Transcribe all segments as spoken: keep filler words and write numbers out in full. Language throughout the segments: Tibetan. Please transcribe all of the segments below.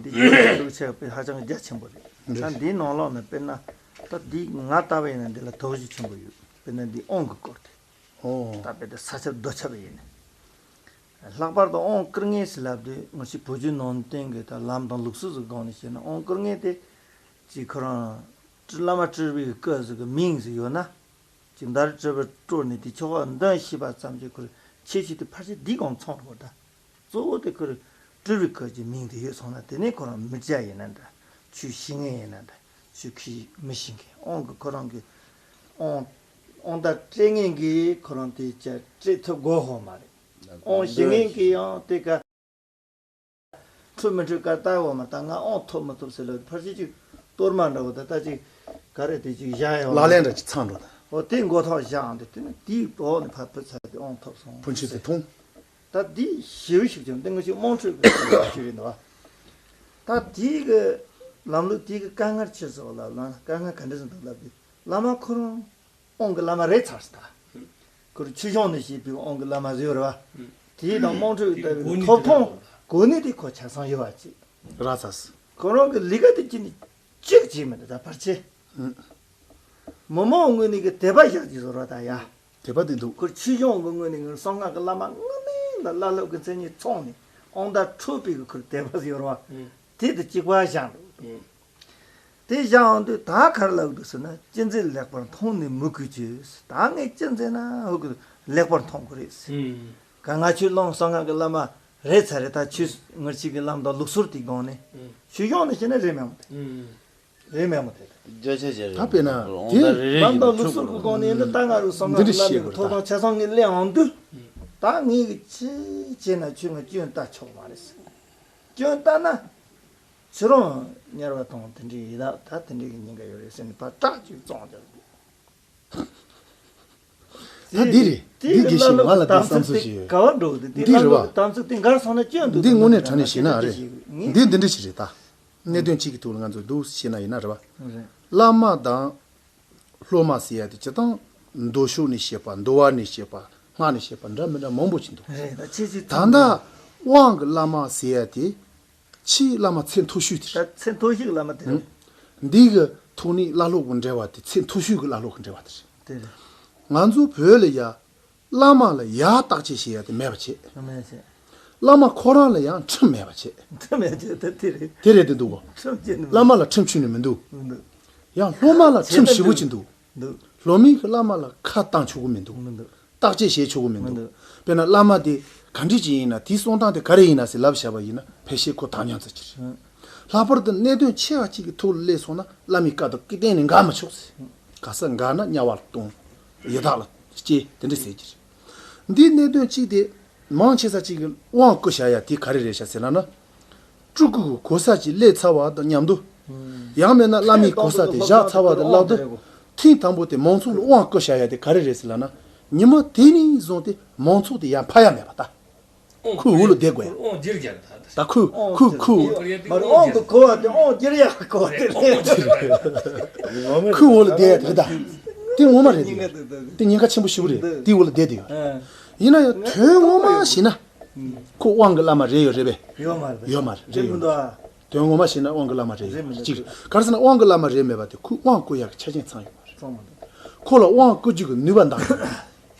འདི་ཡོད་ཀྱི་ལུགས་ཆགས་པའི་ཧ་ཅང་རྒྱ་ཆེན་པོ་རེད། ད་འདིའི་ནང་ལོགས་ནས་དཔེར་ན། ད་འདི་ང་ལྟ་བ་ཡིན་ན་འདི་ལ་དོགས་གཞི་ཆེན་པོ་ཡོད། དཔེར་ན་འདི་དབང་གི་སྐོར་དེ། ཨོ། ད་དཔེ་དེ་ས་ཁྱབ་རྡོ་ཁྱབ་ཡིན། ལྷག་པར་དུ་དབང་བསྐུར་མཁན་ཟེར་ལབ་དུས་ང་ཚོའི་བོད་བརྒྱུད་ནང་བསྟན་གྱི་ད་ལམ་དང་ལུགས་སྲོལ་ཟིག་སྒང་ནས་བཤད་ན། དབང་བསྐུར་མཁན་དེ་ཅིག་ཁོ་རང་བླ་མ་སྤྲུལ་པའི་སྐུ་ཟིག་གི་མིང་ཟིག་ཡོད་ན། ཅིག་མདའ་རུ་སྤྲུལ་པ་སྤྲུལ་ནས་དེ་ཆོ་ག་འདོན་ཤེས་པ་ཙམ་གྱིས་ཁོར་ཁྱད་ཆོས་དེ་ཕལ་ཆེར་འདི་སྒང་ཚང་འགྲོ་གི་རེད་ད། གཙོ་བོ་དེ་ཁོར་སྤྲུལ་པའི་སྐུ་གི་མིང་དེ་ཡོད་སོང་ན། དེ་ནས་ཁོ་རང་མི་སྐྱ་ཡིན་ན་འདྲ། ཆོས་ཤེས་མཁན་ཡིན་ན་འདྲ། ཆོས་ཁས་མི་ཤེས་མཁན། དབང་གི་ཁོ་རང་གི་དབང་དབང་བརྡ་སྤྲད་མཁན་གྱིས་ཁོ་རང་དེ་ཅིག་སྤྲད་ཐུབ་དགོས་ཧོ་མ་རེད། དབང་ཤེས་མཁན་གྱིས་ཡང་དེ་ག་འཁྲུལ་མི་འཁྲུལ་ག་ལྟ་འོ་མ། ད་ང་དབང་ཐོབ་མི་ཐོབ་ཟེར་ལ་ཕལ་ཆེར་ཅིག་གཏོར་མ་འདྲ་བོ་ད་ལྟ་ཅིག་ག་རེ་དེ་ཅིག་བཞག་ཡོང་། ལག་ལེན་འདྲ་ཅིག་ཚང་འགྲོ་ད། འོ་དེ་མགོ་ཐོག་བཞག་འདི་དེ་ནི་དེའི་འོག་ནས་ཕར་བུད་ཚར་དེ་དབང་ཐོབ་སོང་། ཕུན་ཆད་དེ་མཐོང་། ད་འདི་ཞེ་པོ་ཞིག་ཀྱང་འདི་ང་ཞིག་དམངས་ཁྲོད་ཀྱི་ཞུ་རེད་འདུག་བ། ད་དེའི་གི་ལམ་ལུགས་དེའི་གི་དཀའ་ངལ་ཆེ་ཟེར་བ་ལ་ལ་དཀའ་ངལ་ག་འདྲ་ཟིག་འདུག་ལབ་དུས། བླ་མ་ཁོ་རང་དབང་གི་བླ་མ་རེད་ཚར་སོང་ད། ཁོ་རང་ཆོས་སྐྱོང་ནས་བྱས་པའི་དབང་གི་བླ་མ་ཟེར་བ་རེད་བ། དེའི་དང་དམངས་ཁྲོད་ཀྱི་ལྟ་བའི་ཐོབ་ཐང་གོ་གནས་དེ་ཁོ་ཆ་ཚང་ཡོད་བ་ཅིག་རག་ཚར་སོང་། ཁོ་རང་གི་ལས་ཀ་དེ་ཅི་ནས་གཅིག་བྱས་མི་འདུག་ད་ཕལ་ཆེར། མི་མང་ངོས་ནས་གི་དད་པ་བཞག་ཅིག་བཟོ་རོགས་ད་ཡ། དད་པ་དེ་འདུག་ཁོར་ཆོས་སྐྱོང་གི་ངོས་ནས་ངོས་གསང་སྔགས་ཀྱི་བླ་མ་སྔ་མའི་ལ་བླ་སློབ་ཀྱི་མཚན་ཉིད་ཚང་ནས་དབང་བརྡ་འཕྲོད་པའི་གི་ཁོར་དད་པ་ཟེར་བ། དེ་དང་གཅིག་པ་བཞག་འདུག་དེ་བཞག་འོང་དུས་ད་ག་རེ་ལབ་འདུག་ཟེར་ན། ཅི་མཛད་ལེགས་པར་མཐོང་ནས་མོས་གུས་ཀྱིས། ད་ངས་ཅི་མཛད་ན་ཧུ་གི་ལེགས་པར་མཐོང་གི་རེད། ག་ང་ཆོས་སློབ་གསང་སྔགས་ཀྱི་བླ་མ་རེད་ཚར་རེད། ད་ཆོས་ངར་ཆིག་གི་ལམ་དང་ལུགས་སྲོལ་དེའི་སྒང་ནས་ཆོས་སྐྱོང་ནས་བཤད་ན་རེད་མེད་མོ་དེ། རེད་མེད་མོ་དེ། བརྒྱ་ཆ་བརྒྱ་རེད། ད་དཔེར་ན་དེ་ལམ་དང་ལུགས་སྲོལ་གྱི་སྒང་ནས་ཡིན་ན། ད་ང་རུ་གསང་སྔགས་ཀྱི་བླ་མའི་ཐོབ་ཐང་ཆ་ཚང་ངས་ལེན་འོང་དུས། ད་ངས་གི་ཅི་བྱས་ན་ཁྱོད་ང་སྐྱོན་ལྟ་ཆོག་མ་རེད་ཟེར། སྐྱོན་ལྟ་ན། ཚེ་རིང་དམྱལ་བ་དང་དེ་འདྲའི་ཡི་དྭགས་ད་དེ་འདྲའི་གི་ཉེན་ཁ་ཡོད་རེད་ཟེར་ནས་ཕར་སྐྲག་ཅིག་བཙོང་རྒྱག་དགོས། ད་འདི་རེད། འདི་དགེ་བཤེས་ང་ལ་འདི་བསམ་ཚུལ་ཞིག་ཡོད། ག་བ་འགྲོ་འདི་འདི་རེད་བ། གཏམ་ཚུལ་དེ་འགར་སོང་ན་སྐྱོན་འདུག་འདི་དངོས་གནས་དྲང་གནས་བཤད་ན་རེད། འདི་འདི་འདྲ་ཞིག་རེད་ད། གནད་དོན་གཅིག་གི་ཐོག་ལ་ང་ཚོས་འདུག་བཤད་ན་ཡིན་ན་རེད་བ། བླ་མ་དང་སློབ་མ་ཟེར་ཡ་དེ་སྤྱིར་བཏང་མདོ་ཕྱོགས་ནས་བཤད་པ། འདུལ་བ་ནས་བཤད་པ། སྔགས་ནས་བཤད་པ་འདྲ་མི་འདྲ་མང་པོ་ཅིག་འདུག་ད་ལྟ་དབང་གི་བླ་མ་ཟེར་ཡ་དེ་ཕྱིའི་བླ་མ་ཚད་མཐོ་ཤོས་དེ་རེད། ཚད་མཐོ་ཤོས་ཀྱི་བླ་མ་དེ་རེད། འདི་གི་ཐོག་ནས་བླ་སློབ་ཀྱི་འབྲེལ་བ་དེ་ཚད་མཐོ་ཤོས་ཀྱི་བླ་སློབ་ཀྱི་འབྲེལ་བ་དེ་རེད། དེ་རེད། ང་ཚོ་བོད་ལ་ཡ། བླ་མ་ལ་ཡར་བརྟག་དཔྱད་བྱེད་ཡ་དེ་མེད་པ་བྱེད། མེད་བྱེད། བླ་མ་ཁོ་རང་ལ་ཡང་ཁྲིམས་མེད་པ་བྱེད། ཁྲིམས་མེད་བྱེད་དེ་དེ་རེད། དེ་རེད་དེ་འདུག་གོ། ཁྲིམས་བྱེད་ནི་མི་བླ་མ་ལ་ཁྲིམས་ཆུད་ནི་མི་འདུག་མི་འདུག་ཡང་སློབ་མ་ལ་ཁྲིམས་ཞེ་པོ་ཅིག་འདུག་འདུག་སློབ་མས་ཀྱི་བླ་མ་ལ་ཁ་བཏང་ཆོག་གི་མི་འདུག་མི་འདུག་བརྟག་དཔྱད་བྱེད་ཆོག་གི་མི་འདུག་མི་འདུག་དཔེར་ན་བླ་མ་དེ་ག་འདྲ་ཅིག་ཡིན་ན། དེའི་གསུང་སྟངས་དེ་ག་རེ་ཡིན་ན་ཟེར་ལབ་བཞག་པ་ཡིན་ན། ཕལ་ཆེར་ཁོ་དམ་ཉམས་ཚར་གྱི་རེད། ལྷག་པར་དུ་གནད་དོན་ཆེ་བ་གཅིག་གི་ཐོག་ལ་སླེབས་སོང་ན། བླ་མའི་བཀའ་དང་ཀི་གཏན་ནས་འགལ་མི་ཆོག་ཟེར། ག་ས་འགལ་ན་དམྱལ་བ་ལ་ལྟུང་། ཡི་དྭགས་ལ་སྐྱེ། དེ་འདྲ་ཟེར་གྱི་རེད། འདིའི་གནད་དོན་གཅིག་དེ། མང་ཆེ་ས་གཅིག་གིས་དབང་བསྐུར་བཞག་ཡ་དེ་ག་རེ་རེད་ཤག་ཟེར་ལབ་ན། སྤྲུལ་སྐུ་གི་གོ་ས་ཅིག་སླེབས་ཚར་བ་དང་མཉམ་དུ། ཡང་མིན་ན་བླ་མའི་གོ་ས་དེ་བཞག་ཚར་བ་དང་ལབ་དུས། ཐེངས་དང་པོ་དེ་མང་ཚོགས་ལ་དབང་བསྐུར་བཞག་ཡ་དེ་ག་རེ་རེད་ཟེར་ལབ་ན། ཉི་མ་དེ་ནས་བཟུང་སྟེ་མང་ཚོགས་དེ་ཡར་འཕར་ཡ་མེད་པ་ད། ཁོའི་འོག་ལ་བསྡད་དགོས་ཡ། དབང་སྒྱུར་རྒྱག་ད། ད་ཁོས་ཁོས་ཁོའི་མ་རེད། དབང་གི་གོ་བ་དེ་དབང་སྒྱུར་ཡག་གི་གོ་བ་དེ་རེད། ཁོའི་འོག་ལ་བསྡད་ཡ་དེ་རེད་ད། དེ་ངོ་མ་རེད། དེ་དེ་ཉེན་ཁ་ཆེན་པོ་ཞེ་པོ་རེད། དེའི་འོག་ལ་བསྡད་དེ་ཡོད། ཡིན་ན་ཡང་དོན་ངོ་མ་བྱས་ན། ཁོ་དབང་གི་བླ་མ་རེད་ཡོད་རེད་པས། ཡོད་མ་རེད། ཡོད་མ་རེད། རེད་ཡོད་མ་རེད། དོན་ངོ་མ་བྱས་ན་དབང་གི་བླ་མ་རེད་ཡོད་རེད་མ་རེད། གཅིག་རེད། ག་རེ་ཟེར་ན་དབང་གི་བླ་མ་རེད་མེད་པ་དེ་ཁོས་དབང་བསྐུར་ཡག་གི་ཆ་རྐྱེན་ཚང་ཡོད་མ་རེད། ཁོ་ལ་དབང་བསྐུར་རྒྱུ་གི་ནུས་པ་འདང་གི་མ་རེད།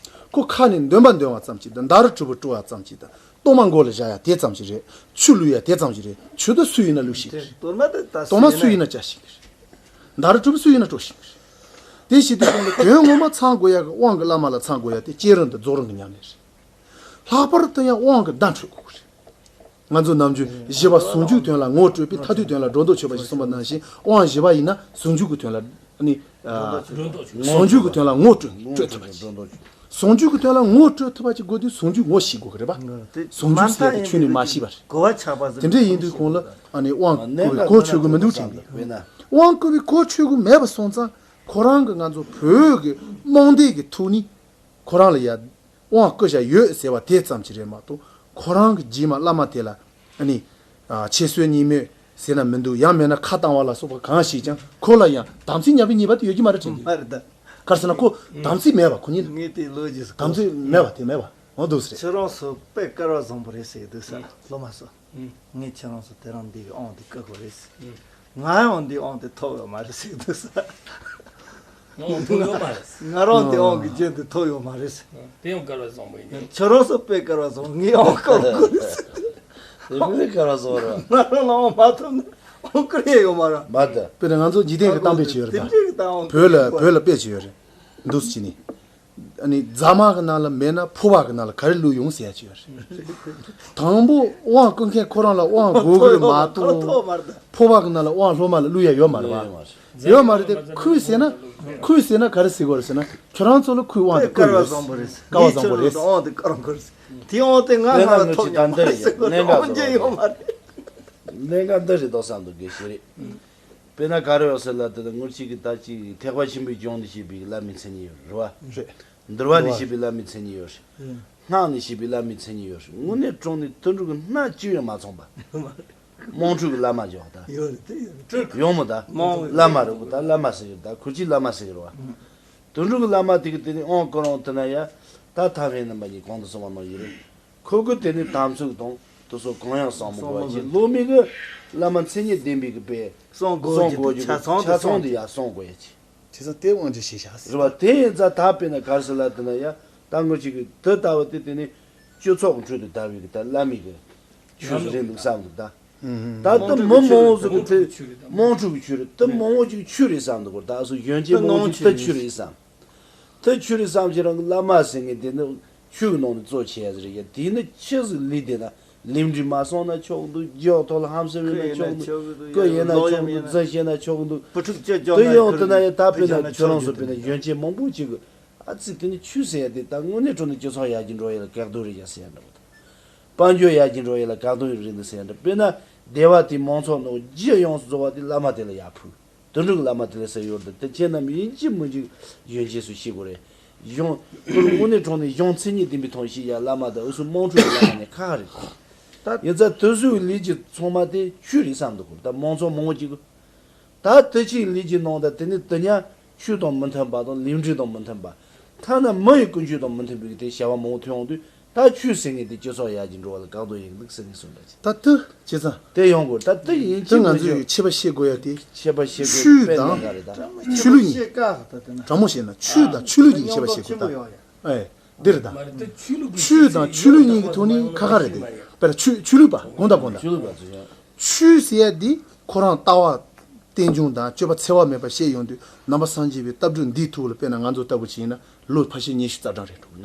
ཁོ་ཁ་ནས་འདོན་པ་འདོན་བ་ཙམ་གྱིས་དང་། མདའ་རུ་གྲི་གུ་དཀྲོལ་བ་ཙམ་གྱིས་དང་། གཏོར་མ་མགོ་ལ་བཞག་ཡ་དེ་ཙམ་གྱིས་རེད། ཆུ་བླུག་ཡ་དེ་ཙམ་གྱིས་རེད། ཆུ་དེ་སུ་ཡིན་ན་བླུགས་ཤེས་ཀྱི་རེད། གཏོར་མ་དེ་ད་གཏོར་མ་སུ་ཡིན་ན་བཅའ་ཤེས་ཀྱི་རེད། མདའ་རུ་གྲི་གུ་སུ་ཡིན་ན་དཀྲོལ་ཤེས་ཀྱི་རེད། དེ་བྱེད་དུས་ཀུན་ལ་དོན་ངོ་མ་ཚང་དགོས་ཡ་གི་དབང་གི་བླ་མ་ལ་ཚང་དགོས་ཡ་དེ་སྐྱེ་རིམ་དང་རྫོགས་རིམ་གྱི་ཉམས་ལེན་རེད། ལྷག་པར་དུ་ཡང་དབང་གི་བརྡ་འཕྲོད་དགོས་ཀྱི་རེད། ང་ཚོ་ནམ་རྒྱུན་བཞི་པ་ཟུང་འཇུག་དོན་ལ་ངོ་སྤྲོད་པས། མཐར་ཐུག་དོན་ལ་སྒྲོ་འདོགས་ཆོད་པ་ཞེས་གསུངས་པ་ནང་བཞིན། དབང་བཞི་པ་ཡིན་ན་ཟུང་འཇུག་གི་དོན་ལ་ནི། ཨ། ཟུང་འཇུག་གི་དོན་ལ་ངོ་སྤྲོད་སྤྲོད་ཐུབ་པ་ཅིག་ཟུང་འཇུག་གི་དོན་ལ་ངོ་སྤྲོད་ཐུབ་པ་ཅིག་དགོས་དུས་ཟུང་འཇུག་ངོ་ཤེས་དགོས་ཀྱི་རེད་པ། ཟུང་འཇུག་ཟེར་ཡ་དེ་ཁྱོན་ནས་མ་ཤེས་པ་རེད། དེ་འདྲ་ཡིན་དུས་ཁོང་ལ་ཨ་ནི་དབང་བསྐུར་བའི་གོ་ཆོད་ཀྱི་མི་འདུག་དྲན་གི། དབང་བསྐུར་བའི་གོ་ཆོད་ཀྱི་མེད་པ་སོང་ཙང་། ཁོ་རང་གི་ང་ཚོ་བོད་ཀྱི་རྨོངས་དད་ཀྱི་ཐོག་ནས་ཁོ་རང་ལ་ཡ། དབང་བསྐུར་བཞག་ཡོད་ཟེར་བ་དེ་ཙམ་གྱིས་རེད་མ་གཏོགས། ཁོ་རང་གི་རྗེས་མ་བླ་མ་དེ་ལ་ཨ་ནི། ཨ། ཁྱད་གསོད་གཉིས་སྨོད་ཟེར་ན་མི་འདུག་ཡང་མིན་ན་ཁ་བཏང་བ་ལ་སོགས་པ་གང་བྱས་ཀྱང་། ཁོ་ལ་ཡང་དམ་ཚིག་ཉམས་པའི་ཉེས་པ་དེ་ཡོད་ཀྱི་མ་རེད་དྲན་གྱི། མ་རེད་ད། ག་རེ་ཟེར་ན་ཁོ་དམ་ཚིག་མེད་པ། ཁོ་གཉིས་ལ་ངས་དེ་ལོ་རྒྱུས་སུ་དམ་ཚིག་མེད་པ་དེ་མེད་པ། འོ་འདུག་ཟེར། ཁྱེད་རང་ཚོ་དཔེ་སྐལ་བ་བཟང་པོ་རེད་ཟེར་གྱི་འདུག་ས། ཨུ། སློབ་མ་ཚོ། ཨུ། ངས་ཁྱེད་རང་ཚོ་དེ་རིང་འདི་གི་ཨང་དེ་བཀག་དགོས་རེད་ཟེར། ཨུ། ང་ཡང་འདི་ཨང་དེ་ཐོབ་ཡོད་མ་རེད་ཟེར་གྱི་འདུག་ས། ང་ཐོབ་ཡོད་མ་རེད། ང་རང་དེ་ཨང་གི་རྒྱན་དེ་ཐོབ་ཡོད་མ་རེད་ཟེར། དེ་ཡང་སྐལ་བ་བཟང་པོ་ཡིན། ཁྱེད་རང་ཚོ་དཔེ་སྐལ་བ་བཟང་པོ། ངས་ཨང་བཀག་དགོས་རེད་ཟེར། དེ་དཔེ་སྐལ་བ་བཟང་ར། ང་རང་ལ་ཨང་མ་ཐོབ་ན་ཨང་བཀག་ཡས་ཡོད་མ་རེད། མ་ད། དཔེར་ན་ང་ཚོ་འཇིག་རྟེན་གྱི་གཏམ་དཔེ་ཅིག་ཡོད་རེད་ད། དེ་འདྲའི་གི་ད་ཨང་བོད་ལ་བོད་ལ་དཔེ་ཅིག་ཡོད་རེད། འདུག་སེ་བྱས་ནས། ཨ་ནི་རྫ་མ་གི་ནང་ལ་མེད་ན་ཕོར་པ་གི་ནང་ལ་ག་རེ་བླུགས་ཡོང་ཟེར་ཡ་ཅིག་ཡོད་རེད། དང་པོ་དབང་བསྐུར་མཁན་ཁོ་རང་ལ་དབང་དགོས་ཀྱི་རེད་མ་གཏོགས། ཐོབ་མ་རེད། ཕོར་པ་གི་ནང་ལ་དབང་སློབ་མ་ལ་བླུགས་ཡ་ཡོད་མ་རེད་བ། ཡོད་མ་རེད་དེ། ཁུར་ཟེར་ན། ཁུར་ཟེར་ན་ག་རེ་ཟེར་དགོས་རེད་ཟེར་ན། ཁྱོད་རང་ཚོ་ལ་ཁུར་དབང་དེ་བསྐུར་ཡོད། སྐལ་བ་བཟང་པོ་རེད། དབང་དེ་བསྐུར་དགོས་རེད། དེ་དབང་དེ་ང་ང་ལ་ཐོབ་མྱོང་མ་རེད་ཟེར་དགོས་རེད། དབང་རྒྱལ་ཡོད་མ་རེད། ལས་ཀ་འདི་རེད་འདུག་བསམ་འདུག་དགེ་བཤེས་རེད། དཔེར་ན་ག་རེ་ཡོད་ཟེར་ལབ་དུས་ངོ་གཅིག་གི་ད་ཅིག་ཐེག་པ་ཆེན་པོའི་སྦྱོང་བརྡར་བྱེད་པའི་བླ་མའི་མཚན་ཉིད་ཡོད་རེད་བ། རེད། འདུལ་བ་ནས་བཤད་པའི་བླ་མའི་མཚན་ཉིད་ཡོད་རེད། སྔགས་ནས་བཤད་པའི་བླ་མའི་མཚན་ཉིད་ཡོད་རེད། དངོས་གནས་དྲང་གནས་དུད་འགྲོ་གི་སྣ་གཅིག་ཡང་མ་ཚང་པ། དམངས་ཁྲོད་ཀྱི་བླ་མ་ཅིག་ཡོད་ད། ཡོད་རེད་དེ་ཡོད་རེད། ཡོད་མོ་ད། མང་བོ་བླ་མ་རེད་པོ་ད། བླ་མ་ཟེར་གི་ད། ཁུར་གྱི་བླ་མ་ཟེར་གི་རེད་བ། དུད་འགྲོ་གི་བླ་མ་དེ་གི་དེ་ནས་དབང་བསྐུར་འོང་དེ་ན་ཡ། ད་ཐབས་ཡིན་རྣམ་པ་གཉིས་གོང་དུ་སོང་བ་ནང་བཞིན་རེད། ཁོ་གི་དེ་ནི་དམ་ཚིག་དང་དེ་ཚོ་གང་ཡང་བསམ་མི་དགོས་པ་ཅིག་སློབ་མའི་གི་བླ་མ་མཚན་ཉིད་ལྡན་པའི་གི་དཔེ་བསམ་དགོས་ཀྱི་ཆ་ཚང་དེ་ཆ་ཚང་དེ་ཡ་བསམ་དགོས་ཡ་ཅིག་དེ་ཚོ་དེ་དབང་ཆ་ཞིག་བཞག་ཟེར་བ། དེ་ཡིན་ཙང་ད་དཔེར་ན་ག་རེ་ཟེར་ལབ་དེ་ན་ཡ། ད་ངོ་གཅིག་གི་དེ་ལྟ་བུ་དེ་དེ་ནི་སྤྱི་ཚོགས་ཀྱི་ཁྲོད་དུ་དར་བའི་གི་ད་བླ་མའི་གི་ཆོས་སུ་རེད་འདུག་བསམ་འདུག་ད། ད་དེ་མི་མང་བོ་ཟིག་གི་དེ་དམངས་ཁྲོད་ཀྱི་ཆོས་རེད། དེ་མང་བོ་ཅིག་ཆོས་རེད་བསམ་འདུག་གོ་ད་སུ་གཞོན་སྐྱེས་མང་བོ་ཅིག་དེ་ཆོས་རེད་བསམ། དེ་ཆོས་རེད་བསམ་ཞིག་རང་གི་བླ་མ་ཟེར་མཁན་དེ་ནི་ཆོས་ཀྱི་ནང་ནས་གཙོ་ཆེ་ཡ་ཟིག་རེད་ཡ། དེ་ནི་ཆི་ཟིག་ལས་དེ་ན་ལས་འབྲས་མ་སོང་ན་ཆོག་འདུག་རྒྱག་ཐོག་ལ་ཧམ་སེམས་ཡིན་ན་ཆོག་འདུག་སྐུ་ཡིན་ན་ཆོག་འདུག་རྫུན་བཤད་ན་ཆོག་འདུག་དེ་ཡང་དེ་ན་ཡ་ད་དཔེར་ན་ཁྱོད་རང་ཚོ་དཔེར་ན་གཞོན་སྐྱེས་མང་པོ་ཅིག་གི་ཨ་ཙི་དེ་ནི་ཆོས་ཟེར་ཡ་དེ་ད་དངོས་གནས་དྲང་གནས་སྤྱི་ཚོགས་ཡར་རྒྱས་འགྲོ་ཡ་ལ་གག་རྡོ་རེད་ཡ་ཟེར་ཡ་འདྲ་བོ་དང་། དཔལ་འབྱོར་ཡར་རྒྱས་འགྲོ་ཡ་ལ་གག་རྡོ་རེད་འདུག་ཟེར་ཡ་འདྲ། དཔེར་ན་སྡེ་བ་དེའི་མང་ཚོགས་ནང་རྒྱུ་ཡོངས་སུ་རྫོགས་པ་དེ་བླ་མ་དེ་ལ་ཡར་ཕུལ། དུད་འགྲོ་གི་བླ་མ་དེ་ལ་ཟེར་ཡོད་རེད། དེ་ཁྱེད་རྣམས་ཡིན་གཅིག་མིན་གཅིག་གཞོན་སྐྱེས་སུ་ཤེས་དགོས་རེད། གཞུང་ཁོ་རང་དངོས་གནས་དྲང་གནས་གཞུང་མཚན་ཉིད་ལྡན་པའི་ཐོག་ཤེས་ཡ་བླ་མ་དང་འུ་ཚོ་དམངས་ཁྲོད་ཀྱི་བླ་མ་ནས་ཁག་ཁག་རེད། ད་ཡིན་ཙང་དེ་ཚོའི་ལས་ཀྱི་ཚང་མ་དེ་ཆོས་རེད་བསམ་འདུག་གོ་ད་དམངས་ཚོགས་མང་བོ་ཅིག་གི་ད་དེ་ཆོས་ལས་ཀྱི་ནང་ད་དེ་ནི་དེ་ཉག་ཆོས་དང་མི་མཐུན་པ་དང་ལས་འབྲས་དང་མི་མཐུན་པ། ཐ་ན་མི་ཡི་ཀུན་སྤྱོད་དང་མི་མཐུན་པའི་དེ་བྱ་བ་མང་བོ་ཐོན་ཡོང་དུས་ད་ཆོས་ཟེར་མཁན་དེ་སྤྱི་ཚོགས་ཡར་རྒྱས་འགྲོ་བ་ལ་གག་རྡོ་ཡིན་འདུག་ཟེར་ནས་གསུངས་པ་ཅིག་ད་དེ་བྱས་ཙང་། དེ་ཡོང་དགོས། ད་དེ་ཡིན་དེ་གཅིག་ང་མིན་ཚོས་གཅིག་ཆད་པ་བཤད་དགོས་ཡ་དེ། ཆད་པ་བཤད་དགོས། ཆོས་དཔེ་དང་གནད་འགག་རེད་ད། ཆོས་ལུགས་གཉིས། དྲང་མོ་བཤད་ན་ཆོས་དང་ཆོས་ལུགས་གཉིས་ཆད་པ་བཤད་དགོས་ད། ཨེ། འདི་རེད་ད། ཆོས་དང་ཆོས་ལུགས་གཉིས་ཀྱི་ཐོག་ནས་ཁག་ཁག་རེད་དེ། དཔེར་ན་ཆོས་ཆོས་ལུགས་པ་དགོངས་དག་དགོངས་དག་ཆོས་ལུགས་པ་ཚོས་ཡང་། ཆོས་ཟེར་ཡ་འདི་ཁོ་རང་ལྟ་བ་རྟེན་འབྱུང་དང་སྤྱོད་པ་འཚེ་བ་མེད་པ་བཤད་ཡོང་དུས་ནང་པ་སངས་རྒྱས་པའི་ལྟ་གྲུབ་འདིའི་ཐོག་ལ་དཔེར་ན་ང་ཚོ་ལྟ་བུ་ཅིག་ཡིན་ན་ལོ་ཕལ་ཆེར་ཉི་ཤུ་རྩ་གྲངས་རེད་འགྲོ།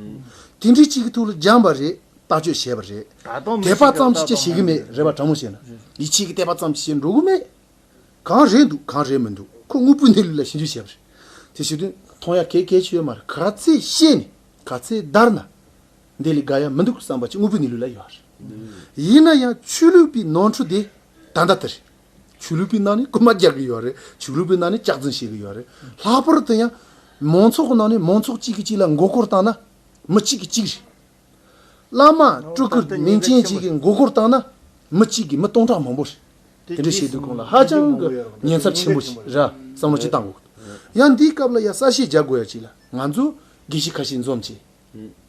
དེ་འདྲའི་གཅིག་གི་ཐོག་ལ་སྦྱངས་པ་རེད། བརྟག་དཔྱད་བྱས་པ་རེད། ད་དུང་མི་དད་པ་ཤེས་ཀྱང་ཙམ་ཅིག་ཅིག་བྱེད་ཀྱི་མེད་རེད་བ། དྲང་མོ་བཤད་ན་ཡིད་ཆེས་ཀྱི་དད་པ་ཙམ་ཅིག་བྱེད་འགྲོ་གི་མེད། གང་རེད་འདུག་གང་རེད་མི་འདུག་ཁོ་དངོས་པོའི་གནས་ལུགས་ལ་ཞིབ་འཇུག་བྱས་པ་རེད། དེ་བྱེད་དུས་མཐོང་ཡ་གལ་གལ་ཆེ་ཡོད་མ་རེད། ག་ཚད་ཤེས་ནས་ག་ཚད་བརྡར་ན་འདི་ལས་དགའ་ཡ་མི་འདུག་བསམ་པ་ཅིག་དངོས་པོའི་གནས་ལུགས་ལ་ཡོད་རེད། ཡིན་ན་ཡང་ཆོས་ལུགས་པའི་ནོར་འཁྲུལ་དེ་ད་ལྟ་དེ་རེད། ཆོས་ལུགས་པའི་ནང་ནས་རྐུ་མ་རྒྱག་གི་ཡོད་རེད། ཆོས་ལུགས་པའི་ནང་ནས་སྐྱག་རྫུན་བཤད་གི་ཡོད་རེད། ལྷག་པར་དུ་ཡང་མང་ཚོགས་ཀྱི་ནང་ནས་མང་ཚོགས་གཅིག་གིས་གཅིག་ལ་མགོ་སྐོར་བཏང་ན་མི་གཅིག་གིས་གཅིག་རེད། བླ་མ་སྤྲུལ་སྐུ་མིང་ཅན་ཅིག་གིས་མགོ་སྐོར་བཏང་ན་མི་གཅིག་གིས་མི་སྟོང་ཕྲག་མང་པོ་རེད། དེ་འདྲ་བྱེད་དུས་ཁོང་ལ་ཧ་ཅང་གི་ཉེན་ཚབས་ཆེན་པོ་ཞིག་རེད་བསམ་བློ་ཅིག་བཏང་དགོས། ཡང་འདིའི་སྐབས་ལ་ཡང་གསལ་བཤད་རྒྱག་དགོས་ཡ་ཅིག་ལ་ང་ཚོ་དགེ་བཤེས་ཁ་ཤས་འཛོམས་བྱས།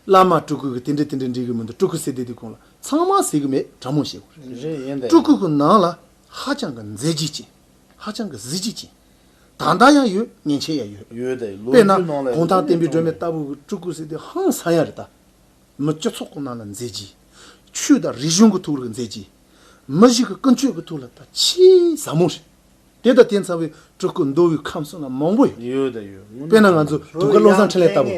བླ་མ་སྤྲུལ་སྐུ་གི་དེ་འདྲ་དེ་འདྲ་འགྲིག་གི་མི་འདུག་སྤྲུལ་སྐུ་ཟེར་དེ་དུས་ཁོང་ལ་ཚང་མ་ཟེར་གི་མེད། དྲང་མོ་བཤད་དགོས་རེད། རེད་ཡིན་ད། སྤྲུལ་སྐུ་གི་ནང་ལ་ཧ་ཅང་གི་མཛད་རྗེས་ཅན། ཧ་ཅང་གི་གཟི་བརྗིད་ཅན། ད་ལྟ་ཡང་ཡོད། ཉིན་ཆད་ཡང་ཡོད། ཡོད་ད། ལོ་དཔེར་ན་རྒྱུས་ནང་ལ་གུང་ཐང་བསྟན་པའི་སྒྲོན་མེ་ལྟ་བུ་གི་སྤྲུལ་སྐུ་ཟེར་དེ་ཧང་སང་ཡ་རེད་ད། མི་སྤྱི་ཚོགས་ཀྱི་ནང་ལ་མཛད་རྗེས། ཆོས་དང་རིག་གཞུང་གི་ཐོག་ལ་མཛད་རྗེས། མི་ཞིག་གི་ཀུན་སྤྱོད་ཀྱི་ཐོག་ལ་ད་ཆེས་ཟབ་མོ་རེད། དེ་དང་དེ་མཚུངས་པའི་སྤྲུལ་སྐུ་མདོ་དབུས་ཁམས་གསུམ་ལ་མང་པོ་ཡོད། ཡོད་ད་ཡོད། དཔེར་ན་ང་ཚོ་དུང་དཀར་བློ་བཟང་འཕྲིན་ལས་ལྟ་བུ།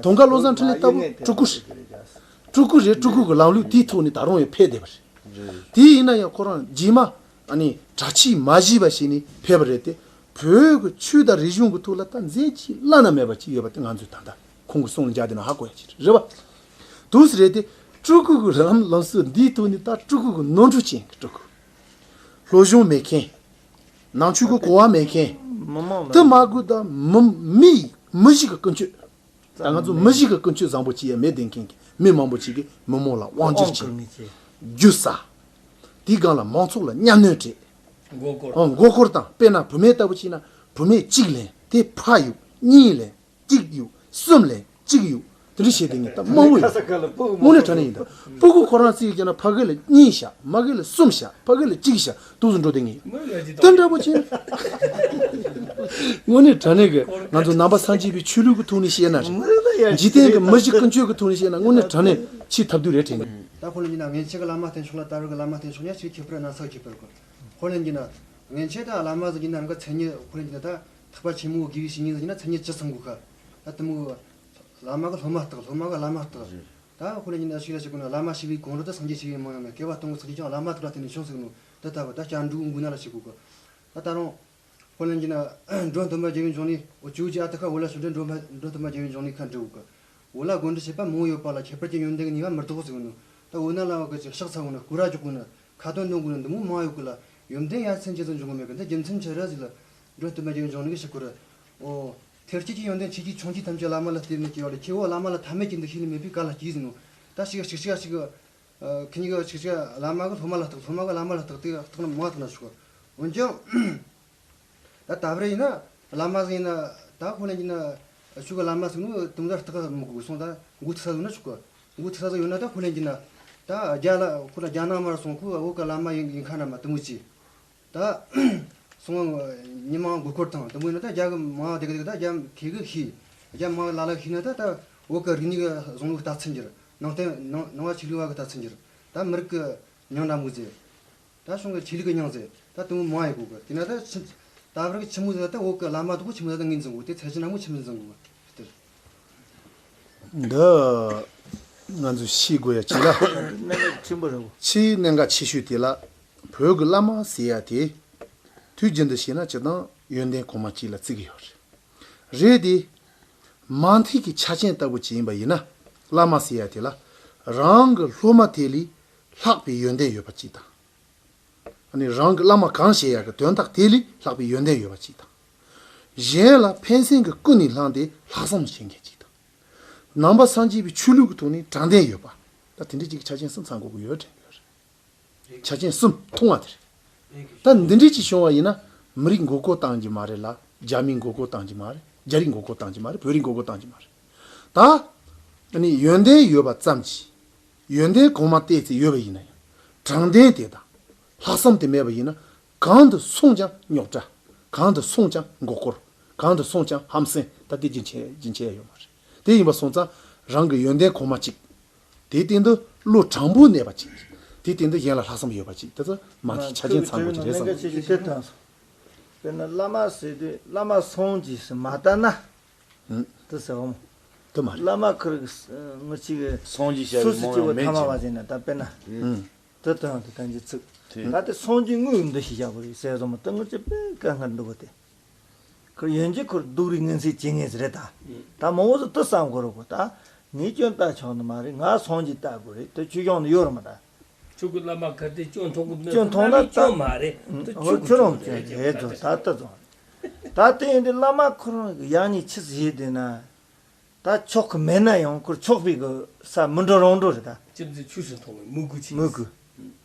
དུང་དཀར་བློ་བཟང་འཕྲིན་ལས་ལྟ་བུ་སྤྲུལ་སྐུ་རེད། སྤྲུལ་སྐུ་རེད། སྤྲུལ་སྐུ་གི་ལམ་ལུགས་དེའི་ཐོག་ནས་ད་རུང་ཡང་འཕེལ་བསྡད་པ་རེད། དེ་ཡིན་ན་ཡང་ཁོ་རང་རྗེས་མ་ཨ་ནི་གྲྭ་ཆས་མ་བཞེས་པ་ཞིག་ནས་ཕེབས་པ་རེད་དེ། བོད་ཀྱི་ཆོས་དང་རིག་གཞུང་གི་ཐོག་ལ་ད་མཛད་རྗེས་བླ་ན་མེད་པ་ཅིག་ཡོད་པ་དེ་ང་ཚོས་ད་ལྟ་ཁོང་གི་གསུང་ལ་མཇལ་དེ་ན་ཧ་གོ་ཡ་ཅིག་རེད་བ། དུས་རེད་དེ། སྤྲུལ་སྐུ་གི་ལམ་ལམ་སྲོལ་འདིའི་ཐོག་ནས་ད་སྤྲུལ་སྐུ་གི་ནོར་འཁྲུལ་ཅན་གྱི་སྤྲུལ་སྐུ། སློབ་སྦྱོང་མེད་མཁན། ནང་ཆོས་ཀྱི་གོ་བ་མེད་མཁན། མི་མང་ལ་དེ་མ་དགོས་ད་མི་མི་མི་ཞིག་གི་ཀུན་སྤྱོད། ད་ང་ཚོ་མི་ཞིག་གི་ཀུན་སྤྱོད་བཟང་པོ་ཅིག་ཡང་མེད་བསྡད་མཁན་གྱི་མི་མང་པོ་ཅིག་གིས་མི་མང་ལ་དབང་སྒྱུར་བྱེད། དབང་བསྐུར་ངེས་ཅན། རྒྱུ་ཟ། དེའི་སྒང་ལ་མང་ཚོགས་ལ་གཉའ་གནོན་སྤྲད། མགོ་སྐོར། ཨང་མགོ་སྐོར་དང་དཔེར་ན་བུད་མེད་ལྟ་བུ་བྱས་ན་བུད་མེད་གཅིག་ལེན་དེ་ཕ་གཡུག་གཉིས་ལེན་གཅིག་གཡུག་གསུམ་ལེན་གཅིག་གཡུག་ དེ་འདྲ་བྱས་དེ་ངས་ད་མང་པོ་ཡོད། དངོས་གནས་དྲང་གནས་ཡིན་ད། སྤུ་གུ་ཁོ་རང་རྩིས་ཀྱི་ན་ཕ་གི་ལ་གཉིས་བཞག་མ་གི་ལ་གསུམ་བཞག་ཕ་གི་ལ་གཅིག་བཞག་འདུག་སེ་འགྲོ་དེ་ངས་དེ་འདྲ་པོ་བྱས། དངོས་གནས་དྲང་གནས་ཀྱི་ང་ཚོ་ནང་པ་སངས་རྒྱས་པའི་ཆོས་ལུགས་ཀྱི་ཐོག་ནས་བཤད་ན་རེད། འཇིག་རྟེན་གྱི་མི་གཤིས་ཀུན་སྤྱོད་ཀྱི་ཐོག་ནས་བཤད་ན་དངོས་གནས་དྲང་གནས་ཆེས་ཐབས་སྡུག་རེད་དྲན་གྱི། ད་ཁོ་ལ་ཡིན་ན་སྔན་ཆད་ཀྱི་བླ་མ་བསྟེན་ཕྱོགས་ལ་ད་རུང་གི་བླ་མ་བསྟེན་ཕྱོགས་ཡ་ཞིག་ཁྱད་པར་སྣ་ཚོགས་ཁྱད་པར་གོ། ཁོ་ལ་ཡིན་ན་སྔན་ཆད་ད་བླ་མ་ཟིག་ཡིན་ན་རང་གི་མཚན་ཉིད་ཁོ་ལ་ཡིན་ན་ད་ཐེག་པ་ཆེན་མོའི་དགེ་བའི་བཤེས་གཉེན་ཟིག་ཡིན་ན་མཚན་ཉིད་ཅི་ཚང་དགོས་ཁ། ད་དེ་མོ་བླ་མ་གི་སློབ་མ་བརྟག་སློབ་མ་གི་བླ་མ་བརྟག་ད་ཁོ་ལ་ཡིན་ན་ཞིག་ལ་ཞིག་དགོས་ན་བླ་མ་ཞི་བའི་གོང་རོལ་ཏུ་སངས་རྒྱས་ཞི་བའི་མིང་ཡང་མེད། སྐྱེ་བ་སྟོང་གི་སངས་རྒྱས་ཀྱང་བླ་མ་དག་ལ་བརྟེན་ནས་བྱུང་ཟེར་ནོ་ད་ལྟ་བུ་ད་སྐྱབས་འགྲོའི་མགོ་ན་ལ་ཞིག་དགོས་གི། ད་ད་རུང་ཁོ་ལ་ཡིན་ན་མགྲོན་བསྟན་པ་རྒྱལ་བའི་འབྱུང་གནས་འོ་ཅོ་ཅི་ཨ་ཏི་ཁ་འོ་ལ་ཞུ་འདྲེ་མགྲོན་མགྲོན་བསྟན་པ་རྒྱལ་བའི་འབྱུང་གནས་ཁ་འབྲི་དགོས་གི། འོ་ལ་དགོན་སྡེ་བྱེད་པ་མང་ཡོད་པ་ལ་ཁྱད་པར་ཅན་ཡོན་ཏན་གྱི་ནུས་པ་མི་རྟོགས་ཟེར་གི་ནོ། ད་འོ་ན་ལ་བ་གི་ཅིག་ཕྱག་འཚལ་གོ་ན་སྐུ་ར་འཇོག་གོ་ན་ཁ་ཏོན་འདོན་གོ་ན་འདི་མོ་མང་ཡོད་གི་ལ་ཡོན་ཏན་ཡ་མཚན་ཅི་ཟིག་འབྱུང་གི་མེད་གི། འདི་རྒྱུ་མཚན་ཆི་རེད་ཟེར་ལ་མགྲོན་བསྟན་པ་རྒྱལ་བའི་འབྱུང་གནས་གི་ཞིག་གོ་ར། འོ། ཐེར་གཅིག་གི་ཡོན་ཏན་ཆེ་ཆུང་ཆུང་ཐམས་ཅད་བླ་མ་ལ་བརྟེན་ནས་སྐྱེ་བ་ལ་ཁྱེད་འོ་བླ་མ་ལ་ཐ་མལ་གྱི་འདུ་ཤེས་ལས་མེད་པའི་ག་ལ་སྐྱེས་ཟིན་ནོ། ད་ཞིག་ཞིག་ཞིག་ཞིག་ཁྱེད་ཀྱི་ཞིག་ཞིག་བླ་མ་གི་སློབ་མ་ལ་བརྟག་སློབ་མ་གི་བླ་མ་ལ་བརྟག་དེ་བརྟག་ན་མ་བརྟག་ན་ཆོག་འོན་ཀྱང་། ད་ད་བར་ཡིན་ན་བླ་མ་ཟིག་ཡིན་ན་ད་ཁོ་ལ་ཡིན་ན་ཆོས་ཀྱི་བླ་མ་ཟིག་ནི་དུང་དར་བརྟག་མི་དགོས་སོང་ད་མགོ་ཐུག་ས་ཟིག་ན་ཆོག་གི། མགོ་ཐུག་ས་ཟིག་ཡོད་ན་ད་ཁོ་ལ་ཡིན་ན་ད་རྒྱ་ལ་ཁོ་ན་རྒྱ་ནག་མར་སོང་ཁོ་བོད་ཀྱི་བླ་མ་ཡིན་ཡིན་ཁ་ན་མ་དུ་མོ་ཅི། ད། སོང་ཉི་མ་མགོ་སྐོར་དང་དུ་མོ་ཡིན་ན་ད་རྒྱ་གི་མ་དེ་ག་དེ་ག་ད་རྒྱ་ཁེ་གི་ཤི། རྒྱ་མ་ལ་ལ་ཤི་ན་ད་ད་བོད་གི་རིག་གནས་གི་བཟང་ལུགས་ལྟ་ཚུལ་འགྱུར། ནང་བསྟན་ནང་ནང་བ་ཆོས་ལུགས་བ་གི་ལྟ་ཚུལ་འགྱུར། ད་མི་རིགས་གི་མྱང་འདྲ་མོ་ཟེར། ད་གཞུང་གི་ཆོས་ལུགས་གི་མྱང་ཟེར། ད་དུ་མོ་མ་ཡི་གོ་གི་དེ་ན་ད་ཆི་ད་བར་གི་ཆི་མོ་ཟེར་ད་བོད་གི་བླ་མ་དུ་གོ་ཆི་མོ་ཟེར་ད་ངོས་འཛིན་གོ་དེ་ཚད་གཞི་ན་མོ་ཆི་མོ་འཛིན་གོ་དེ། འདི་ང་ཚོས་ཤེས་དགོས་ཡ་ཅིག་ལ། གནད་འགག་ཆེན་པོ་རེད་བོ། ཆེས་གནད་འགག་ཆེ་ཤོས་དེ་ལ། བོད་ཀྱི་བླ་མ་ཟེར་ཡ་དེ། དུས་རྒྱུན་དུ་བཤད་ན་སྤྱིར་བཏང་ཡོན་ཏན་གོང་མ་གཅིག་ལ་བརྩི་གི་ཡོད་རེད། རེད་དེ། མ་མཐའི་གི་ཆ་རྐྱེན་ལྟ་བུ་ཅིག་ཡིན་པ་ཡིན་ན། བླ་མ་ཟེར་ཡ་དེ་ལ། རང་གི་སློབ་མ་དེ་ལས་ལྷག་པའི་ཡོན་ཏན་ཡོད་པ་ཅིག་དང་། ཨ་ནི་རང་གི་བླ་མ་གང་བྱེད་ཡ་གི་དོན་དག་དེ་ལས་ལྷག་པའི་ཡོན་ཏན་ཡོད་པ་ཅིག་དང་། གཞན་ལ་ཕན་སེམས་ཀྱི་ཀུན་ནས་བསླངས་ཏེ་ལྷག་བསམ་བྱེད་མཁན་ཅིག་དང་། ནང་པ་སངས་རྒྱས་པའི་ཆོས་ལུགས་ཀྱི་ཐོག་ནས་དྲང་བདེན་ཡོད་པ། ད་དེ་འདྲ་ཅིག་གི་ཆ་རྐྱེན་གསུམ་ཚང་དགོས་ཀྱི་ཡོད་དྲན་གྱི་ཡོད་རེད། ཆ་རྐྱེན་གསུམ་མཐོང་བ་དེ་རེད། ད་འདི་འདྲ་ཅིག་བྱུང་བ་ཡིན་ན་མི་རིགས་མགོ་སྐོར་བཏང་གི་མ་རེད་ལ། རྒྱ་མིའི་མགོ་སྐོར་བཏང་གི་མ་རེད། རྒྱ་རིགས་མགོ་སྐོར་བཏང་གི་མ་རེད། བོད་རིགས་མགོ་སྐོར་བཏང་གི་མ་རེད། ད་ཨ་ནི་ཡོན་ཏན་ཡོད་པ་ཙམ་གྱིས། ཡོན་ཏན་གོང་མ་བལྟས་ཚེ་ཡོད་པ་ཡིན་ན་ཡང་། དྲང་བདེན་དེ་དང་། ལྷག་བསམ་དེ་མེད་པ་ཡིན་ན། གང་དུ་སོང་ཀྱང་རྙོག་དྲ། གང་དུ་སོང་ཀྱང་མགོ་སྐོར། གང་དུ་སོང་ཀྱང་ཧམ་སེམས། ད་དེ་རྒྱུན་ཆད་རྒྱུན་ཆད་ཡ་ཡོད་མ་རེད། དེ་ཡིན་པ་སོང་ཙང་རང་གི་ཡོན་ཏན་གོང་མ་གཅིག་དེའི་སྟེང་དུ་བློ་དྲང་པོ་གནས་པ་གཅིག་དེའི་སྟེང་དུ་གཞན་ལ་ལྷག་བསམ་ཡོད་པ་གཅིག་དེ་ཚོ་མ་མཐའི་ཆ་རྐྱེན་ཚང་དགོས་ཀྱི་རེད་བསམ། དཔེར་ན་བླ་མ་ཟེར་དུས་བླ་མ་སངས་རྒྱས་སུ་མ་བལྟ་ན། ཨང་། དེ་ཟེར་བ་མོ། དེ་མ་རེད། བླ་མ་ཁུར་གི་ངུ་ཅིག་གི་སངས་རྒྱས་བྱ་བའི་སོ་སོ་མང་ཡང་མེད་ཅིག་མ་བ་ཅིག་ན་ད་དཔེར་ན། ཨང་། དེ་དོན་དུ་གཏན་གྱི་ཚིག་ད་དེ་སངས་རྒྱས་དངོས་ཡོད་འདུ་ཤེས་བྱ་དགོས་རེད་ཟེར་བ་མོ་དེ་ངུ་ཅིག་དཔེ་དཀའ་ངལ་འདུག་གོ་དེ། ཁུར་ཡོན་གྱི་ཁུར་སྡུག་རུས་ངན་ཚད་བྱེད་ངེས་རེད་ད། ད་མང་བོ་ཟིག་དེ་བསམ་དགོས་རེད་གོ་ད། ངས་སྐྱོན་བཏགས་ཆོག་ནི་མ་རེད། ང་སངས་རྒྱས་བལྟ་དགོས་རེད་དེ་ཆོས་སྐྱོང་ནི་ཡོད་རེད་མ་ད། ཆོས་ཀྱི་བླ་མ་གལ་ཏེ་སྐྱོན་མཐོང་གི་མེད་སྐྱོན་མཐོང་ན་ད་ད་ཆོས་ཀྱི་ཆོས་རང་སྐྱོན་རེད་ཟོ་ད་ལྟ་ཚོ། ད་དེ་ཡིན་དུས་བླ་མ་ཁོ་རང་གི་ཡག་ཉེས་ཆི་ཟིག་ཡོད་དེ་ན། ད་ཆོག་གི་མེད་ན་ཡང་ཁོར་ཆོག་པའི་གི་ས་མི་འགྲོ་རང་འགྲོ་རེད་ད། ཅི་ཟེར་ཆོས་སུ་མཐོང་བའི་མོས་གུས་ཆེ། མོས་གུས།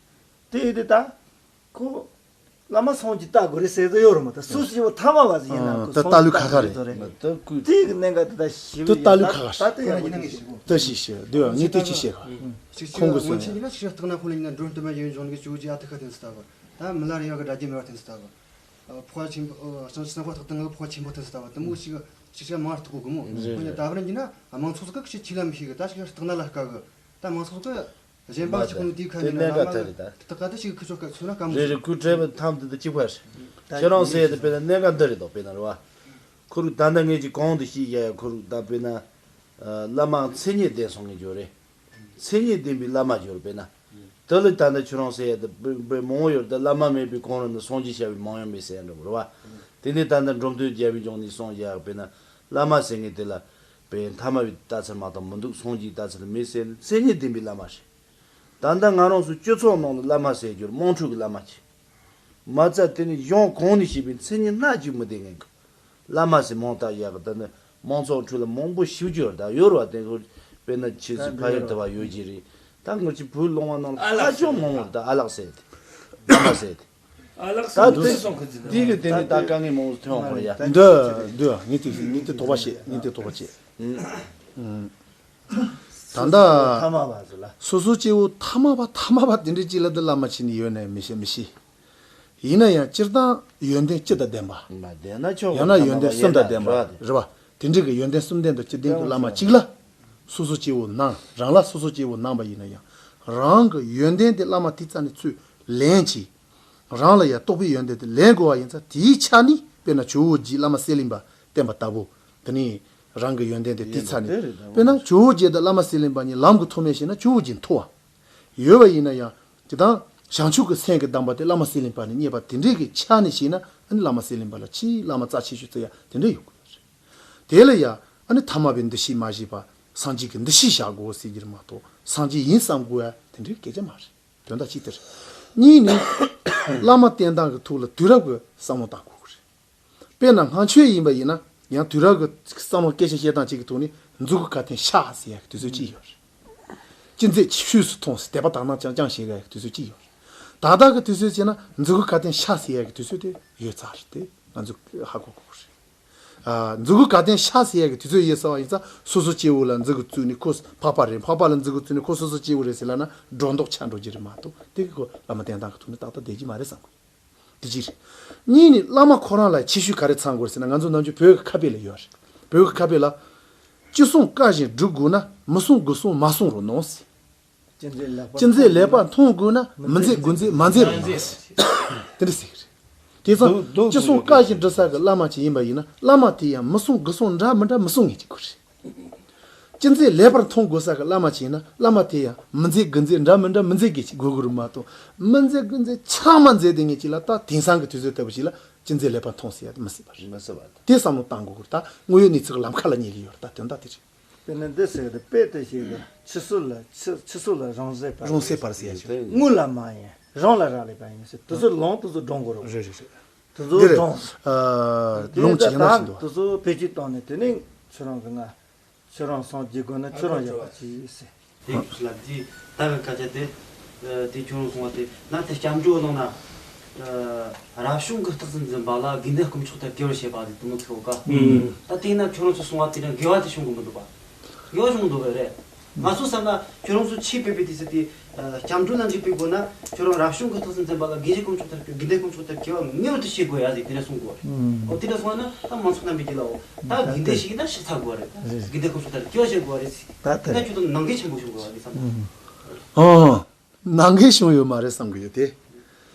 དེ་ཡིན་དུས་ད། ཁོ། བླ་མ་སངས་རྒྱས་བལྟ་དགོས་རེད་ཟེར་དུ་ཡོད་རེད་མ་ད་སུ་ཞིག་བོ་ཐ་མ་བ་ཟིག་ཡིན་ན་ཨ་ཁོ་ད་སངས་ལྟ་རྒྱས་ལུགས་ཁ་ཁ་རེད། བལྟ་དགོས་རེད། ད་ཀུན། དེ་གི་གནད་འགག་དེ་ད་ཞིབ་ད་ལྟ་ལུགས་ཁ་ཁ་རེད། ད་དེ་ཡང་ཡིན་ན་ཞིག་ད་ཞིག་ཞིག་དེ་ཡང་ངས་དེ་ཅི་བཤད་ག་ཁོང་གི་སོང་ཡང་། ཅིག་ཅིག་ཡིན་ན་ཞིག་བརྟག་ན་ཁོ་ལ་ཡིན་ན་མགྲོན་བསྟན་པ་ཡོན་སྦྱོང་གི་ཇོ་བོ་རྗེ་ཨ་ཏི་ཤ་བསྟེན་སྲིད་ལྟ་བུ། ད་མི་ལ་རས་པ་གི་དགྲ་རྒྱལ་མེད་པ་བསྟེན་སྲིད་ལྟ་བུ། ཨ་འཕགས་པ་ཆེན་པོ་ཨ་བྱང་ཆུབ་སེམས་དཔའ་རྟག་བརྟན་གི་འཕགས་པ་ཆེན་པོ་བསྟེན་སྲིད་ལྟ་བུ་དེ་མོ་ཞིག་ཞིག་ཞིག་མང་རྟག་གོ་གི་མོ། ཁོ་ཡང་ད་བར་ཡིན་ན་མང་ཚོགས་ཚོ་གི་ཞིག་ཆེ་ལ་མི་ཤེས་གི་ད་ཞིག་བརྟག་ན་ལ་དཀའ་གི། ད་མང་ཚོགས་ཚོས་གཞན་པ་གཅིག་ནས་དེའི་ཁ་ནས་ན་ལ་མ་ལ་དེ་ད་ག་དེ་ཞིག་ཁུ་ཆོག་ག་ཚོད་ན་སྐམ་རེད་རེད། ཁོའི་དྲན་པའི་ཐམ་དེ་ད་གཅིག་པ་རེད། ཁྱེད་རང་ཟེར་ཡ་དེ་དཔེར་ན་གནད་འགག་འདི་རེད་དོ། དཔེར་ན་རེད་བ། ཁོ་རུ་ད་ལྟ་ངས་ཀྱི་གོང་དུ་ཞིག་ཡ་ཡ་ཁོ་རུ་ད་དཔེར་ན། བླ་མ་མཚན་ཉིད་ལྡན་སོང་ངས་འཇོག་རེད། མཚན་ཉིད་ལྡན་པའི་བླ་མ་འཇོག་རེད་དཔེར་ན། དེ་ལ་ད་ལྟ་ཁྱེད་རང་ཟེར་ཡ་དེ་དཔེ་དཔེ་མང་བོ་ཡོད་རེད། ད་བླ་མ་མེད་པའི་གོང་རུ་ནི་སངས་རྒྱས་བྱ་བའི་མང་ཡང་མེད་ཟེར་ཡ་འདྲ་བོ་རེད་བ། དེ་ནས་ད་ལྟ་འབྲོམ་སྟོན་རྒྱལ་བའི་འབྱུང་གནས་སོང་ཡ་དཔེར་ན། བླ་མ་ཟེར་ངས་དེ་ལ། པའི་མཐའ་མ་བའི་ལྟ་ཚུལ་མ་གཏོགས་མི་འདུག་སངས་རྒྱས་ལྟ་ཚུལ་མེད་ཟེར་ནས་མཚན་ཉིད་ལྡན་པའི་བླ་མ་རེད། ད་ལྟ་ང་རང་ཚོ་སྤྱི་ཚོགས་ནང་ལ་བླ་མ་ཟེར་རྒྱུར་དམངས་ཁྲོད་ཀྱི་བླ་མ་ཅིག་མ་རྩ་དེ་ནི་གཞུང་གོང་ནས་བཤད་པའི་མཚན་ཉིད་སྣ་གཅིག་མི་ལྡན་མཁན་གྱི་བླ་མ་ཟེར་མང་དག་ཡག་གི་ད་ནི་དམངས་ཚོགས་ཁྲོད་ལ་མང་པོ་ཞིག་ཡོད་རེད། ད་ཡོད་རེད་བ། དེ་ཚོ་དཔེར་ན་ཆེ་སི་ཕ་ཡུལ་དུ་བ་ཡོད་ཀྱི་རེད། ད་ངོ་ཅི་བོད་ལུང་བ་ནང་ལ་ཧ་ཅང་མང་བ་རེད། ད་ཨ་ལགས་ཟེར་དེ་བླ་མ་ཟེར་དེ། ཨ་ལགས་ད་སོ་འདི་སོང་ཁུ་ཚི་ད། འདི་གི་དེ་ནི་ད་དཀའ་ངལ་མང་པོ་ཐོན་ཡོང་བ་རེད་ཡ། འདི་འདི་ངས་དེ་ངས་དེ་དོགས་པ་བྱེད། ངས་དེ་དོགས་པ་བྱེད། ཨུམ། ད་ལྟ་ཐ་མ་བ་ཟེར་ལ། སོ་སོ་སྐྱེ་བོ་ཐ་མ་བ་ཐ་མ་བ་དེ་འདྲའི་ཅིག་ལ་འདི་བླ་མ་བྱས་ནས་ཡོད་ནའི་མི་ཤེས་མི་ཤེས། ཡིན་ན་ཡང་སྤྱིར་བཏང་ཡོན་ཏན་སྤྱི་དང་ལྡན་པ། མ་ལྡན་ན་ཆོག་ཡང་ན་ཡོན་ཏན་གསུམ་དང་ལྡན་པ་རེད་བ། དེ་འདྲའི་གི་ཡོན་ཏན་གསུམ་ལྡན་དུ་སྤྱི་ལྡན་གྱི་བླ་མ་གཅིག་ལ། སོ་སོ་སྐྱེ་བོ་གནང་རང་ལ་སོ་སོ་སྐྱེ་བོ་གནང་བ་ཡིན་ན་ཡང་། རང་གི་ཡོན་ཏན་དེ་བླ་མ་དེའི་རྩ་ནས་ཚུར་ལེན་གྱིས། རང་ལ་ཡང་རྟོགས་པའི་ཡོན་ཏན་དེ་ལེན་དགོས་པ་ཡིན་ཙང་དེའི་ཆ་ནས་དཔེར་ན་ཇོ་བོ་རྗེས་བླ་མ་གསེར་གླིང་པ་བསྟེན་པ་ལྟ་བུ། དེ་ནས་རང་གི་ཡོན་ཏན་དེ་དེའི་ཚ་ནས་དཔེར་ན་ཇོ་བོ་རྗེ་དང་བླ་མ་གསེར་གླིང་པ་གཉིས་ལམ་གྱི་མཐོ་དམན་བྱས་ན་ཇོ་བོ་རྗེ་མཐོ་བ་ཡོད་པ་ཡིན་ན་ཡང་དེ་དང་བྱང་ཆུབ་ཀྱི་སེམས་ཀྱི་གདམས་པ་དེ་བླ་མ་གསེར་གླིང་པ་ནས་རྙེད་པ་དེ་འདྲའི་གི་ཆ་ནས་བྱས་ན་ཨ་ནི་བླ་མ་གསེར་གླིང་པ་ལ་ཆེས་བླ་མ་རྩ་ཆེ་ཤོས་བརྩི་ཡ་དེ་འདྲ་ཡོད་དགོས་རེད། དེ་ལ་ཡང་ཨ་ནི་ཐ་མལ་པའི་འདུ་ཤེས་མ་བཞེས་པ་སངས་རྒྱས་ཀྱི་འདུ་ཤེས་བཞག་དགོས་ཟེར་གྱི་རེད་མ་གཏོགས་སངས་རྒྱས་ཡིན་བསམ་དགོས་ཡ་དེ་འདྲའི་སྐད་ཆ་མ་རེད། དོན་དག་གཅིག་དེ་རེད། གཉིས་ནི། བླ་མ་བསྟེན་སྟངས་ཀྱི་ཐོག་ལ་དུས་རབས་ཀྱི་བསམ་བློ་བཏང་དགོས་ཀྱི་རེད། དཔེར་ན་སྔ་ཆོས་ཡིན་པ་ཡིན་ན་ཡང་དུས་རབས་ཀྱི་བསམ་བློ་སྐད་ཆ་བཤད་སྟངས་གཅིག་གི་ཐོག་ནས་མཛུ་གུ་ག་སྟེང་ཤ་ཟེར་ཡག་གི་དུས་ཚོད་གཅིག་ཡོད་རེད། ཅི་མཛད་ཆོས་སུ་མཐོང་ཟེར་དད་པ་དག་སྣང་རྐྱང་རྐྱང་བྱེད་ཡག་གི་དུས་ཚོད་གཅིག་ཡོད་རེད། ད་ལྟ་གི་དུས་ཚོད་བྱས་ན་མཛུ་གུ་ག་སྟེང་ཤ་ཟེར་ཡག་གི་དུས་ཚོད་དེ་ཡོལ་ཚར་རེད་དེ་ང་ཚོ་ཧ་གོ་དགོས་རེད། ཨ། མཛུ་གུ་ག་སྟེང་ཤ་ཟེར་ཡག་གི་དུས་ཚོད་ཡོལ་ཚར་བ་ཡིན་ཙང་སོ་སོ་སྐྱེ་བོ་ལ་མཛུ་གུ་བཙུགས་ནས་ཁོ་འཕགས་པ་རེད། འཕགས་པ་ལ་མཛུ་གུ་བཙུགས་ནས་ཁོ་སོ་སོ་སྐྱེ་བོ་རེད་ཟེར་ལབ་ན་སྒྲོ་འདོགས་ཆགས་འགྲོ་རྒྱུ་རེད་མ་གཏོགས་དེ་གི་ཁོ་བླ་མ་བསྟེན་སྟངས་ཀྱི་ཐོག་ནས་ཏག་ཏག་བསྡད་ཀྱི་མ་རེད་བསམ་གི། དེ་གཅིག་རེད། གཉིས་ནི་བླ་མ་ཁོ་རང་ལ་ཁྱད་ཆོས་ག་རེ་ཚང་དགོས་རེད་ཟེར་ན་ང་ཚོ་ནམ་རྒྱུན་བོད་ཀྱི་ཁ་དཔེ་ལ་ཡོད་རེད། བོད་ཀྱི་ཁ་དཔེ་ལ། ཅི་གསུང་བཀའ་བཞིན་སྒྲུབ་དགོས་ན་མི་གསུང་དགུ་གསུང་མ་གསུང་རོགས་གནང་ཟེར། ཅི་མཛད་ལེགས་པར་ཅི་མཛད་ལེགས་པར་མཐོང་དགོས་ན་མི་མཛད་དགུ་མཛད་མ་མཛད་རོགས་གནང་ཟེར། དེ་འདྲ་ཟེར་གི་རེད། དེ་ཙང་སྡུག་སྡུག་ཅི་གསུང་བཀའ་བཞིན་སྒྲུབ་ས་གི་བླ་མ་ཅིག་ཡིན་པ་ཡིན་ན་བླ་མ་དེ་ཡང་མི་གསུང་དགུ་གསུང་འདྲ་མི་འདྲ་མི་གསུང་ངེས་ཅིག་དགོས་རེད། ཅི་མཛད་ལེགས་པར་མཐོང་དགོས་ས་གི་བླ་མ་ཅིག་ཡིན་ན་བླ་མ་དེ་ཡང་མི་མཛད་དགུ་མཛད་འདྲ་མི་འདྲ་མི་མཛད་དགོས་ཅིག་དགོས་དགོས་རེད་མ་གཏོགས་མི་མཛད་དགུ་མཛད་ཆ་མ་མཛད་དེ་ངེས་ཅིག་ལ་ད་དེང་སང་གི་དུས་ཚོད་ལྟ་བུ་ཞིག་ལ་ཅི་མཛད་ལེགས་པར་མཐོང་ཟེར་ཡ་དེ་མི་སྲིད་པ་རེད། མི་སྲིད་པ་རེད། དེ་བསམ་བློ་བཏང་དགོས་ཀྱི་རེད། ད་དངོས་ཡོད་གནས་ཚུལ་གྱི་ལམ་ཁ་ལ་ཉེ་གི་ཡོད་རེད། ད་དོན་དག་དེ་རེད། དཔེར་ན་འདི་ཟེར་གི་རེད། དཔེ་དེ་ཞིག་གི་ཕྱི་སོ་ལ་ཕྱི་ཕྱི་སོ་ལ་རང་བཟོས་པ་རང་བཟོས་པར་ཟེར་ཡ་ཞིག་དངུལ་ལ་མ་ཡིན་རང་ལ་རག་ལས་པ་ཡིན་ཟེར། དེ་ཚོ་ལོང་དེ་ཚོ་སྒྲོང་དགོས་རེད། རེད་རེད་རེད། དེ་ཚོ་འདི་རེད། སྒྲོང་། ཨ། ལོང་ཅིག་ཡང་ན་ཞིག་འདུག་དེ་ཚོ་བེད་སྤྱོད་བཏང་ནས་དེ་ནས་ཁྱོད་རང་གི་ང་ཁྱོད་རང་སངས་རྒྱས་དགོས་ན་ཁྱོད་རང་ཡག་པོ་བྱས་ཟེར། དེ་ཁུ་ལ་འདི་ད་གི་སྐད་ཆ་དེ་དེ་ཁྱོད་རང་གསུང་བ་དེ་ན་དེ་སྐྱབས་འགྲོ་གནང་ན། རབ་བྱུང་གི་རྟགས་ཙམ་འཛིན་པ་ལ་དགེ་འདུན་དཀོན་མཆོག་ལྟར་གྱུར་པར་བྱེད་པ་དེ་དུ་མོ་ཁེའོ་ཀ་ད་དེ་ན་ཁྱོད་རང་ཚོ་གསུང་བ་དེ་ན་དགེ་བ་དེ་བྱུང་གི་མི་འདུག་པ། དགེ་བ་བྱུང་འདུག་པ་རེད། ང་ཚོ་བསམ་ན་ཁྱོད་རང་ཚོ་ཆོས་སྤེལ་བའི་དུས་ཚོད་དེ། སྐྱབས་འགྲོ་ལ་འཇུག་པའི་སྒོ་ན་ཁྱོད་རང་རབ་བྱུང་གི་རྟགས་ཙམ་འཛིན་པ་ལ་དགེ་འདུན་དཀོན་མཆོག་ལྟར་གྱུར། དགེ་འདུན་དཀོན་མཆོག་ལྟར་གྱུར་པ་ངེས་པར་དུ་བྱེད་དགོས་ཡ་ཟིག་དེ་འདྲ་གསུང་དགོས་རེད། ཨོ་དེ་འདྲ་སོང་ན་ད་མང་ཚོགས་རྣམ་པའི་རྒྱུད་ལ་འོ་ད་དགེ་འདུན་ཞིག་ཡིན་ན་ཤི་ཚར་དགོས་རེད། དགེ་འདུན་དཀོན་མཆོག་ལྟར་གྱུར་བྱེད་དགོས་རེད་ཟེར། ད་ད་ད་ཁྱོད་དང་ནང་འགལ་ཆེན་པོ་བྱུང་དགོས་རེད་བསམ། ཨང་། ནང་འགལ་བྱུང་ཡོད་མ་རེད་བསམ་གི་ཡོད་དེ།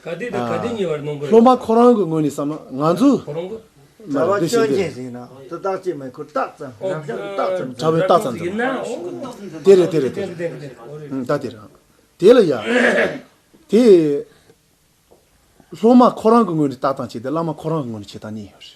ག་དུས་དང་ག་དུས་ཉེ་བར་གནང་དགོས་རེད། སློབ་མ་ཁོ་རང་གི་ངོས་ནས་བསམ་ན་ང་ཚོ་ཁོ་རང་གི་མ་གྲྭ་པ་རེད་དེ་ཤེས་སྐྱོན་ཅན་ཟིན་ན་དེ་རྟགས་ཅིག་མེད་ཁུར་རྟགས་ཙམ་རང་བཞིན་གྱི་རྟགས་ཙམ་གྲྭ་པའི་རྟགས་ཙམ་ཙམ་ཡིན་ན་ཨོ་དེ་རེད་དེ་རེད་དེ་རེད། ད་དེ་རེད། དེ་ལ་ཡ། དེ། སློབ་མ་ཁོ་རང་གི་ངོས་ནས་ལྟ་སྟངས་བྱས་ཏེ་བླ་མ་ཁོ་རང་གི་ངོས་ནས་བྱེད་སྟངས་གཉིས་ཡོད་